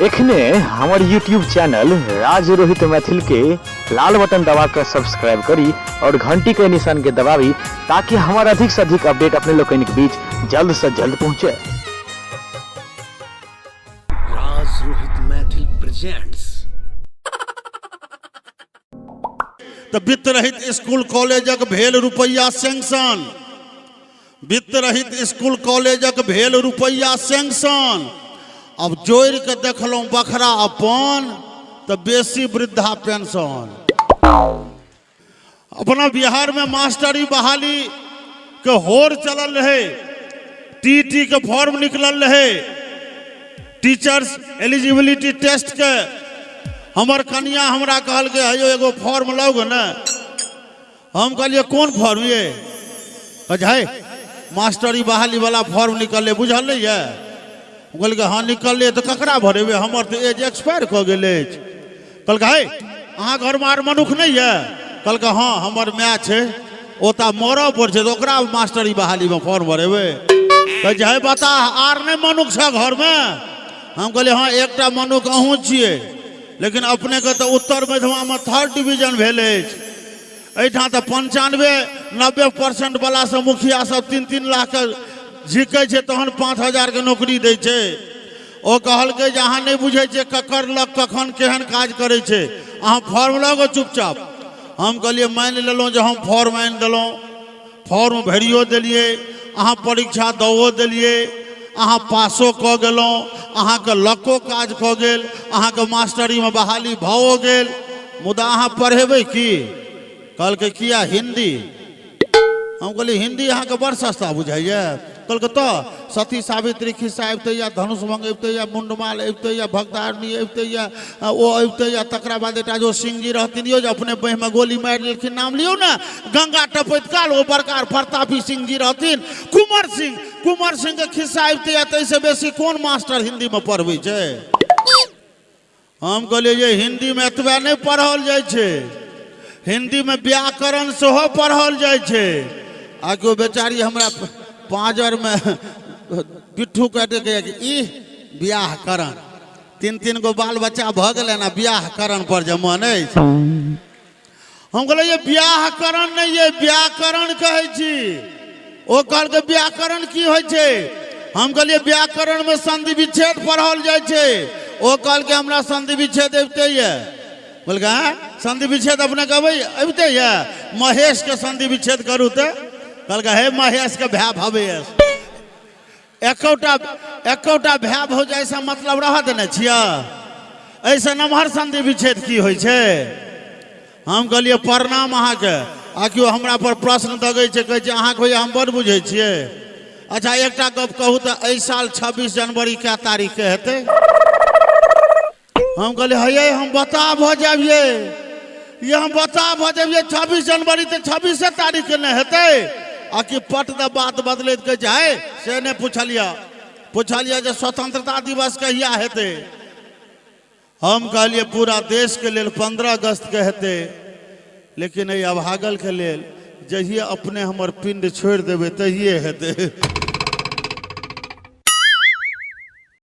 एखने हमर YouTube channel राज रोहित मैथिल के लाल बटन दबा कर सब्सक्राइब करी और घंटी के निशान के दबावी ताकि हमार अधिक से अधिक अपडेट अपने लोगन के बीच जल्द से जल्द पहुंचे। Raj Rohit Maithil presents. तऽ वित्त रहित स्कूल कॉलेजक भेल रुपैआ सैंक्शन, वित्त रहित स्कूल कॉलेजक भेल रुपैआ सैंक्शन। अब जोड़ि कऽ देखलहुँ बखरा अपन तऽ बेसी वृद्धा पेंशन। अपना बिहारमे मास्टरी बहाली के होर चलल रहे, टी के फॉर्म निकलल रहे, टीचर्स एलिजिबिलिटी टेस्ट के। हमर कनिया हमरा कहलकै, हे यौ एगो फॉर्म लाउ ने। हम कहलियै कोन फॉर्म ये? कहै छै, हे मास्टरी बहाली वाला फॉर्म निकललै, बुझल नहि यऽ? हम कहलियै हँ निकललै, तऽ ककरा भरेबै, हमर तऽ एज एक्सपायर कऽ गेल अछि। कहलकै हे अहाँ घरमे आर मनुख नहि यऽ? कहलकै हँ हमर माय छै, ओ तऽ मरऽ पर छै, तऽ ओकरा मास्टरी बहालीमे फॉर्म भरेबै? कहै छै हे बता आर नहि मनुख छै घरमे? हम कहलियै हँ एकटा मनुख अहूँ छियै, लेकिन अपनेके तऽ उत्तर मध्यमामे थर्ड डिवीजन भेल अछि, एहिठाम तऽ 95-90% वाला सब मुखिया सब 3-3 लाखके झिकै छै, तहन 5,000के नौकरी दै छै। ओ कहलकै जे अहाँ नहि बुझै छियै ककर लग कखन केहन काज करै छै, अहाँ फॉर्म लऽ कऽ चुपचाप। हम कहलियै मानि लेलहुँ जे हम फॉर्म आनि देलहुँ, फॉर्म भरियो देलियै, अहाँ परीक्षा दओ देलियै, अहाँ पासो कऽ गेलहुँ, अहाँके लको काज कऽ गेल, अहाँके मास्टरीमे बहाली भओ गेल, मुदा अहाँ पढ़ेबै की? कहलकै किया हिन्दी। हम कहलियै हिन्दी अहाँके बड़ सस्ता बुझाइए? कहलकै तऽ सती सावित्री खिस्सा अबितै या धनुष भंग अबितै या मुंडमाल अबितै या भगदारनी अबितै या ओ अबितै या तकरा बाद एकटा जो सिंह जी रहथिन यौ जे अपने बाँहिमे गोली मारि लेलखिन, नाम लियौ ने, गंगा टपैत काल ओ बड़का प्रतापी सिंह जी रहथिन, कुंवर सिंह, कुंवर सिंहके खिस्सा अबितै या ताहिसँ बेसी कोन मास्टर हिन्दीमे पढ़बै छै? हम कहलियै जे हिन्दीमे एतबे नहि पढ़ल जाइ छै, हिन्दीमे व्याकरण सेहो पढ़ल जाइ छै। आ केओ बेचारी हमरा पाँजरमे पिट्ठू काटि के ई व्याकरण, 3-3 गो बाल बच्चा भऽ गेलै ने, व्याकरण पर जे मन अछि। हम कहलियै ये व्याकरण नहि ये व्याकरण कहै छी। ओ कहलकै व्याकरण की होइ छै? हम कहलियै व्याकरणमे संधि विच्छेद पढ़ल जाइ छै। ओ कहलकै हमरा संधि विच्छेद अबिते यऽ। कहलकै आँय संधि विच्छेद अपनेके अबिते यऽ? महेशके संधि विच्छेद करू तऽ। कहलकै हे महेशके भाय भवेश, एकोटा भाय भौजाइसँ मतलब रहऽ देने छियै? एहिसँ नमहर संधि विच्छेद की होइ छै? हम कहलियै प्रणाम अहाँके। आ केओ हमरा पर प्रश्न दगै छै, कहै छै अहाँके होइए हम बड्ड बुझै छियै। अच्छा एकटा गप कहू तऽ एहि साल 26 जनवरी कए तारीखके हेतै? हम कहलियै हे हम बता भऽ जायब ये, ये हम बता भऽ जायब ये, 26 जनवरी तऽ 26 तारीखके नहि हेतै? आ कि पट द बात बदलैत कहै छै हे से नहि पुछलियै, पुछलियै जे स्वतंत्रता दिवस कहिया हेतै? हम कहलियै पूरा देशके लेल 15 अगस्तके हेतै, लेकिन एहि अभागलके लेल जहिए अपने हमर पिंड छोड़ि देबै तहिए हेतै।